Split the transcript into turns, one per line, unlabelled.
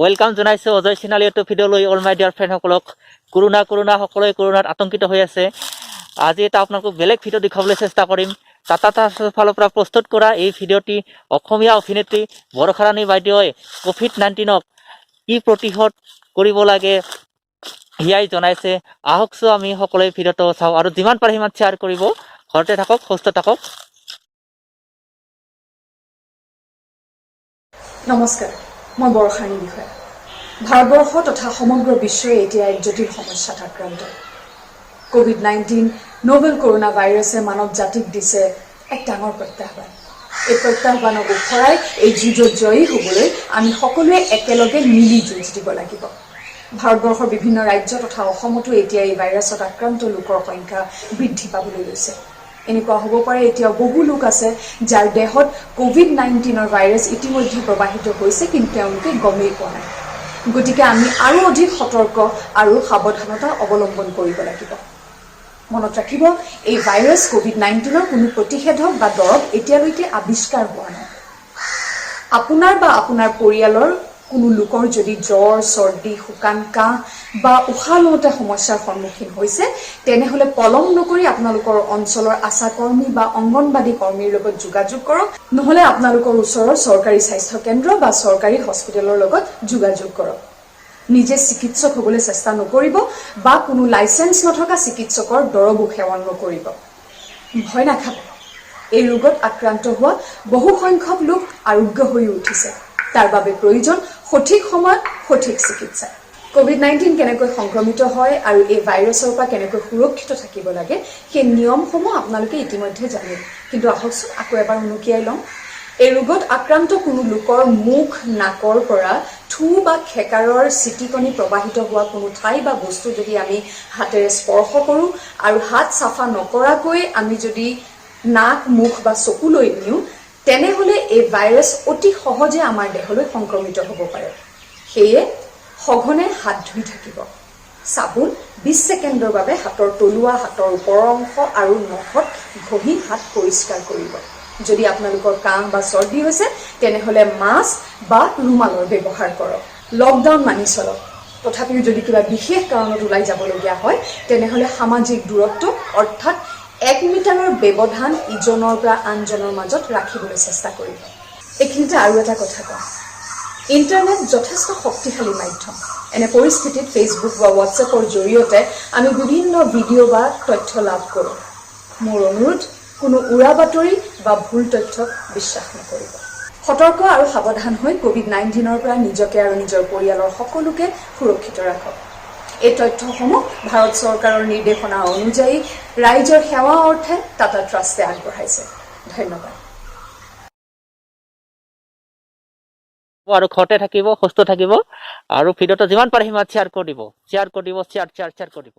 Welcome জনাইছোঁ Ajay Chinali YouTube ভিডিঅ'লৈ all my dear ফ্ৰেণ্ডসকলক। কৰোণা, কৰোণা, সকলোৱে কৰোণাত আতংকিত হৈ আছে। আজি এটা আপোনালোকক বেলেগ ভিডিঅ' দেখুৱাবলৈ চেষ্টা কৰিম। টাটা ট্ৰাষ্টৰ ফালৰ পৰা প্ৰস্তুত কৰা এই ভিডিঅ'টি অসমীয়া অভিনেত্ৰী বৰষাৰাণী বাইদেৱে ক'ভিড-19ক কি প্ৰতিহত কৰিব লাগে সেয়াই জনাইছে। আহকচোন, আমি সকলোৱে ভিডিঅ'টো চাওঁ আৰু যিমান পাৰে সিমান শ্বেয়াৰ কৰিব। ঘৰতে থাকক, সুস্থ থাকক।
নমস্কাৰ, মই বৰষাৰাণী বিষয়া। ভাৰতবৰ্ষ তথা সমগ্ৰ বিশ্বই এতিয়া এক জটিল সমস্যাত আক্ৰান্ত। ক'ভিড-19 নভেল কৰোণা ভাইৰাছে মানৱ জাতিক দিছে এক ডাঙৰ প্ৰত্যাহ্বান। এই প্ৰত্যাহ্বানক উফৰাই এই যুঁজত জয়ী হ'বলৈ আমি সকলোৱে একেলগে মিলি যুঁজ দিব লাগিব। ভাৰতবৰ্ষৰ বিভিন্ন ৰাজ্য তথা অসমতো এতিয়া এই ভাইৰাছত আক্ৰান্ত লোকৰ সংখ্যা বৃদ্ধি পাবলৈ লৈছে। এনেকুৱা হ'ব পাৰে, এতিয়াও বহু লোক আছে যাৰ দেহত ক'ভিড-19ৰ ভাইৰাছ ইতিমধ্যে প্ৰবাহিত হৈছে, কিন্তু তেওঁলোকে গমেই পোৱা নাই। গতিকে আমি আৰু অধিক সতৰ্ক আৰু সাৱধানতা অৱলম্বন কৰিব লাগিব। মনত ৰাখিব, এই ভাইৰাছ ক'ভিড-19ৰ কোনো প্ৰতিষেধক বা দৰৱ এতিয়ালৈকে আৱিষ্কাৰ হোৱা নাই। আপোনাৰ বা আপোনাৰ পৰিয়ালৰ কোনো লোকৰ যদি জ্বৰ, চৰ্দি, শুকান কাহ বা উশাহ লওঁতে সমস্যাৰ সন্মুখীন হৈছে, তেনেহ'লে পলম নকৰি আপোনালোকৰ অঞ্চলৰ আশাকৰ্মী বা অংগনবাদী কৰ্মীৰ লগত যোগাযোগ কৰক, নহ'লে আপোনালোকৰ ওচৰৰ চৰকাৰী স্বাস্থ্য কেন্দ্ৰ বা চৰকাৰী হস্পিটেলৰ লগত যোগাযোগ কৰক। নিজে চিকিৎসক হ'বলৈ চেষ্টা নকৰিব বা কোনো লাইচেন্স নথকা চিকিৎসকৰ দৰৱো সেৱন নকৰিব। ভয় নাখাব। এই ৰোগত আক্ৰান্ত হোৱা বহু সংখ্যক লোক আৰোগ্য হৈ উঠিছে। তাৰ বাবে প্ৰয়োজন সঠিক সময়ত সঠিক চিকিৎসা। ক'ভিড-19 কেনেকৈ সংক্ৰমিত হয় আৰু এই ভাইৰাছৰ পৰা কেনেকৈ সুৰক্ষিত থাকিব লাগে, সেই নিয়মসমূহ আপোনালোকে ইতিমধ্যে জানে। কিন্তু আহকচোন, আকৌ এবাৰ উনুকিয়াই লওঁ। এই ৰোগত আক্ৰান্ত কোনো লোকৰ মুখ, নাকৰ পৰা থু বা খেকাৰৰ চিটিকনি প্ৰবাহিত হোৱা কোনো ঠাই বা বস্তু যদি আমি হাতেৰে স্পৰ্শ কৰোঁ আৰু হাত চাফা নকৰাকৈ আমি যদি নাক, মুখ বা চকুলৈ নিওঁ, তেনেহ'লে এই ভাইৰাছ অতি সহজে আমাৰ দেহলৈ সংক্ৰমিত হ'ব পাৰে। সেয়ে সঘনে হাত ধুই থাকিব। চাবোন 20 ছেকেণ্ডৰ বাবে হাতৰ তলুৱা, হাতৰ ওপৰৰ অংশ আৰু নখত ঘঁহি হাত পৰিষ্কাৰ কৰিব। যদি আপোনালোকৰ কাহ বা চৰ্দি হৈছে, তেনেহ'লে মাস্ক বা ৰুমালৰ ব্যৱহাৰ কৰক। লকডাউন মানি চলক। তথাপিও যদি কিবা বিশেষ কাৰণত ওলাই যাবলগীয়া হয়, তেনেহ'লে সামাজিক দূৰত্ব, অৰ্থাৎ 1 মিটাৰৰ ব্যৱধান ইজনৰ পৰা আনজনৰ মাজত ৰাখিবলৈ চেষ্টা কৰিব। এইখিনিতে আৰু এটা কথা কওঁ। ইণ্টাৰনেট যথেষ্ট শক্তিশালী মাধ্যম। এনে পৰিস্থিতিত ফেচবুক বা হোৱাটছএপৰ জৰিয়তে আমি বিভিন্ন ভিডিঅ' বা তথ্য লাভ কৰোঁ। মোৰ অনুৰোধ, কোনো উৰা বাতৰি বা ভুল তথ্যক বিশ্বাস নকৰিব। সতৰ্ক আৰু সাৱধান হৈ ক'ভিড-19ৰ পৰা নিজকে আৰু নিজৰ পৰিয়ালৰ সকলোকে সুৰক্ষিত ৰাখক। এই তথ্যসমূহ ভাৰত চৰকাৰৰ নিৰ্দেশনা অনুযায়ী ৰাইজৰ সেৱা অৰ্থে টাটা ট্ৰাষ্টে আগবঢ়াইছে। ধন্যবাদ।
আৰু ঘৰতে থাকিব, সুস্থ থাকিব আৰু ভিডিঅ'টো যিমান পাৰে সিমান শ্বেয়াৰ কৰি দিব, শ্বেয়াৰ কৰি দিব, শ্বেয়াৰ, শ্বেয়াৰ, শ্বেয়াৰ কৰি দিব।